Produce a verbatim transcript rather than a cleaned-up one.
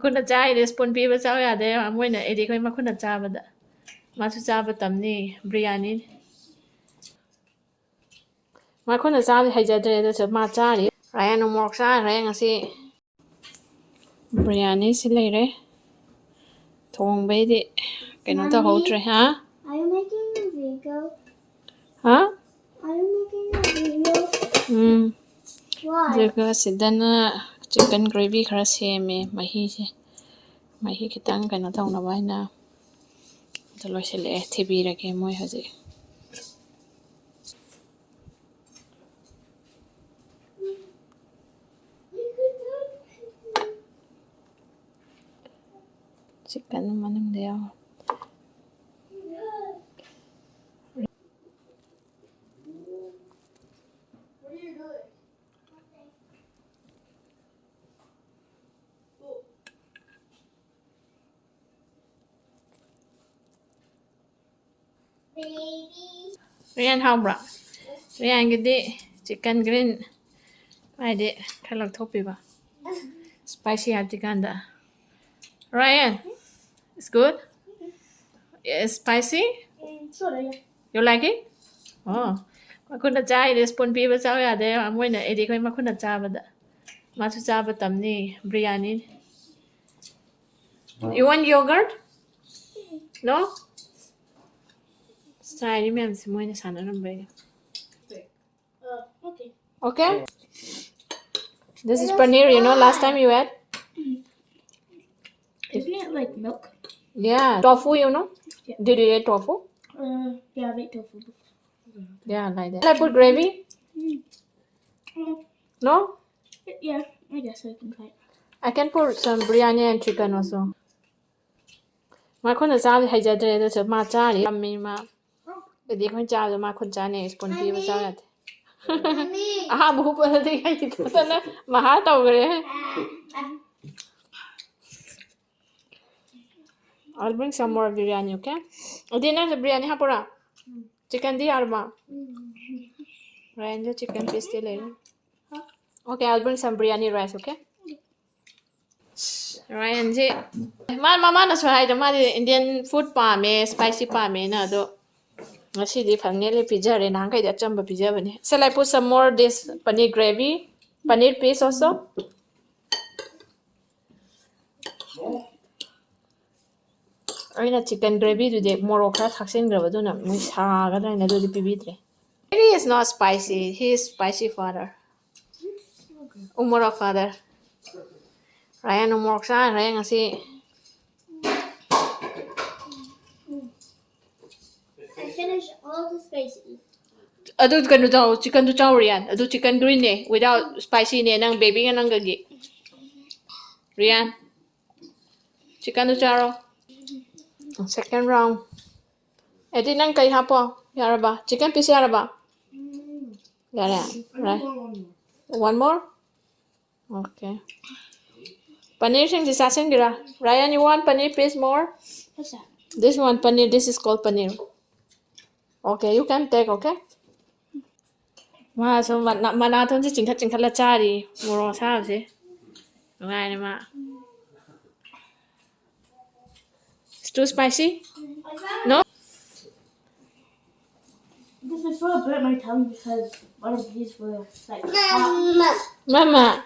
ꯃꯈꯨꯠꯅ ꯆꯥꯏꯔꯦ, spoon ꯄꯤꯕ ꯆꯥꯎ ꯌꯥꯗꯦ꯫ ꯃꯣꯏꯅ ꯑꯦꯗꯤꯛ ꯍꯣꯏ ꯃꯈꯨꯠꯅ ꯆꯥꯕꯗ꯫ ꯃꯥꯁꯨ ꯆꯥꯕ ꯇꯝꯅꯤ꯫ ꯕ꯭ꯔꯤꯌꯥꯅꯤ꯫ ꯃꯈꯨꯠꯅ ꯆꯥꯕꯗꯤ ꯍꯩꯖꯗ꯭ꯔꯦ, ꯑꯗꯨꯁꯨ ꯃꯥ ꯆꯥꯔꯤ꯫ ꯔꯥꯌꯥꯟ ꯃꯣꯔꯣꯛ ꯆꯥꯈ꯭ꯔꯦ ꯉꯁꯤ꯫ ꯕ꯭ꯔꯤꯌꯥꯅꯤꯁꯤ ꯂꯩꯔꯦ꯫ ꯊꯣꯡꯕꯩꯗꯤ ꯀꯩꯅꯣ ꯃꯥꯃꯤ꯫ ꯇꯧꯍꯧꯗ꯭ꯔꯦ, ꯍꯥ? Are you making a video? ꯍꯥ? Are you making a video? Um. Why? ꯑꯗꯨꯒ ꯁꯤꯗꯅ ꯆꯤꯛꯀꯟ ꯒ꯭ꯔꯦꯚꯤ ꯈꯔ ꯁꯦꯝꯃꯦ, ꯃꯍꯤꯁꯦ꯫ ꯃꯍꯤ ꯈꯤꯇꯪ ꯀꯩꯅꯣ ꯇꯧꯅꯕ ꯍꯥꯏꯅ꯫ ꯑꯗꯨ ꯂꯣꯏꯁꯤꯜꯂꯛꯑꯦ, ꯊꯤꯕꯤꯔꯒꯦ ꯃꯣꯏ ꯍꯧꯖꯤꯛ꯫ ꯆꯤꯛꯀꯟ ꯃꯅꯨꯡꯗ ꯌꯥꯎ꯫ ꯔꯤꯌꯥꯟ ꯍꯥꯎꯕ꯭ꯔꯥ? ꯔꯤꯌꯥꯟꯒꯤꯗꯤ ꯆꯤꯛꯀꯟ ꯒ꯭ꯔꯤꯟ ꯍꯥꯏꯗꯤ ꯈꯔ ꯂꯧꯊꯣꯛꯄꯤꯕ꯫ Spicy ꯍꯥꯞꯇ꯭ꯔꯤꯀꯥꯟꯗ꯫ Ryan, it's good? It's spicy? Mm, sort of, yeah. You like it? ꯑꯣ, ꯃꯈꯨꯠꯅ ꯆꯥꯏꯔꯦ, ꯁ꯭ꯄꯨꯟ ꯄꯤꯕ ꯆꯥꯎ ꯌꯥꯗꯦ꯫ ꯃꯣꯏꯅ ꯑꯦꯗꯤꯛ ꯍꯣꯏ ꯃꯈꯨꯠꯅ ꯆꯥꯕꯗ꯫ ꯃꯥꯁꯨ ꯆꯥꯕ ꯇꯝꯅꯤ, biryani. You want yogurt? No? ꯆꯥꯏꯔꯤ ꯃꯌꯥꯝꯁꯦ ꯃꯣꯏꯅ ꯁꯥꯟꯅꯔꯝꯕꯩꯅꯦ꯫ Uh, okay. Okay? This is paneer, you know, last time you had? Isn't it like milk? Yeah, tofu, you know? Yeah. Did you eat tofu? Uh, yeah, I've ate tofu before. Yeah, like that. Shall I put gravy? Mm. Uh, No? Yeah, I guess I can try it. I can put some biryani and chicken also. ꯃꯥ ꯈꯨꯠꯅ ꯆꯥꯕꯗꯤ ꯍꯩꯖꯗ꯭ꯔꯦ, ꯑꯗꯨꯁꯨ ꯃꯥ ꯆꯥꯔꯤ, ꯌꯥꯝꯃꯤ ꯃꯥ꯫ ꯑꯗꯨꯗꯤ ꯑꯩꯈꯣꯏꯅ ꯆꯥꯕꯗꯣ ꯃꯥ ꯈꯨꯠ ꯆꯥꯅꯤ, ꯁ꯭ꯄꯨꯟ ꯄꯤꯕ ꯆꯥꯎ ꯌꯥꯗꯦ꯫ ꯑꯍꯥꯟꯕ ꯍꯨꯞꯄꯗꯗꯤ ꯀꯩꯒꯤ ꯈꯛꯇꯅ ꯃꯍꯥ ꯇꯧꯈ꯭ꯔꯦ꯫ I'll bring some more biryani, okay? ꯑꯗꯨꯗꯤ ꯅꯪꯁꯨ ꯕꯤꯔꯌꯥꯅꯤ ꯍꯥꯞꯄꯣꯔꯥ? ꯆꯤꯛꯀꯟꯗꯤ ꯌꯥꯔꯕ? ꯔꯥꯌꯟꯁꯨ ꯆꯤꯛꯀꯟ ꯄꯤꯁꯇꯤ ꯂꯩꯔꯦ꯫ Okay, I'll bring some biryani rice, okay? ꯔꯥꯌꯟꯁꯦ ꯃꯥ ꯃꯃꯥꯅꯁꯨ ꯍꯥꯏꯗꯣ ꯃꯥꯗꯤ Indian food ꯄꯥꯝꯃꯦ, spicy ꯄꯥꯝꯃꯦꯅ꯫ ꯑꯗꯣ ꯉꯁꯤꯗꯤ finally ꯄꯤꯖꯔꯦ꯫ ꯅꯍꯥꯟꯈꯩꯗꯤ ꯑꯆꯝꯕ ꯄꯤꯖꯕꯅꯦ꯫ Shall I put some more this paneer gravy? Paneer piece also? ꯑꯩꯅ chicken gravyꯗꯨꯗꯤ ꯃꯣꯔꯣꯛ ꯈꯔ ꯊꯥꯛꯆꯤꯟꯈ꯭ꯔꯕ, ꯑꯗꯨꯅ ꯃꯣꯏ ꯁꯥꯒꯗ꯭ꯔꯥ ꯍꯥꯏꯅ ꯑꯗꯨꯗꯤ ꯄꯤꯕꯤꯗ꯭ꯔꯦ꯫ He is not spicy. He is spicy father. ꯎꯃꯣꯔꯣꯛ father. ꯔꯥꯌꯟ ꯎꯃꯣꯔꯣꯛ ꯆꯥꯈ꯭ꯔꯦ ꯉꯁꯤ꯫ I finish all the spicy. ꯑꯗꯨ ꯀꯩꯅꯣ ꯇꯧ, chickenꯗꯨ ꯆꯥꯎ ꯔꯤꯌꯥꯟ꯫ ꯑꯗꯨ chicken greenꯅꯦ, without spicyꯅꯦ, ꯅꯪ babyꯒ ꯅꯪꯒꯒꯤ꯫ ꯔꯤꯌꯥꯟ, chickenꯗꯨ ꯆꯥꯔꯣ꯫ Second round. ꯑꯦꯗꯤ, ꯅꯪ ꯀꯩ ꯍꯥꯞꯄꯣ? ꯌꯥꯔꯕ? Chicken piece ꯌꯥꯔꯕ? ꯌꯥꯔꯦ? Right. One more? Okay. Paneerꯁꯤꯡꯁꯤ ꯆꯥꯁꯤꯟꯒꯦꯔꯥ? Ryan, you want paneer piece more? What's that? This one, paneer. This is called paneer. Okay, you can take, okay? ꯃꯥꯁꯨ ꯃꯅꯥ-, ꯃꯅꯥꯇꯣꯟꯁꯦ ꯆꯤꯡꯈꯠ ꯆꯤꯡꯈꯠꯂ ꯆꯥꯔꯤ, ꯃꯣꯔꯣꯛ ꯑꯁꯥꯕꯁꯦ꯫ ꯅꯨꯡꯉꯥꯏꯔꯦ ꯃꯥ꯫ It's too spicy? No? This is so bad my tongue because one of these were like hot. Mama.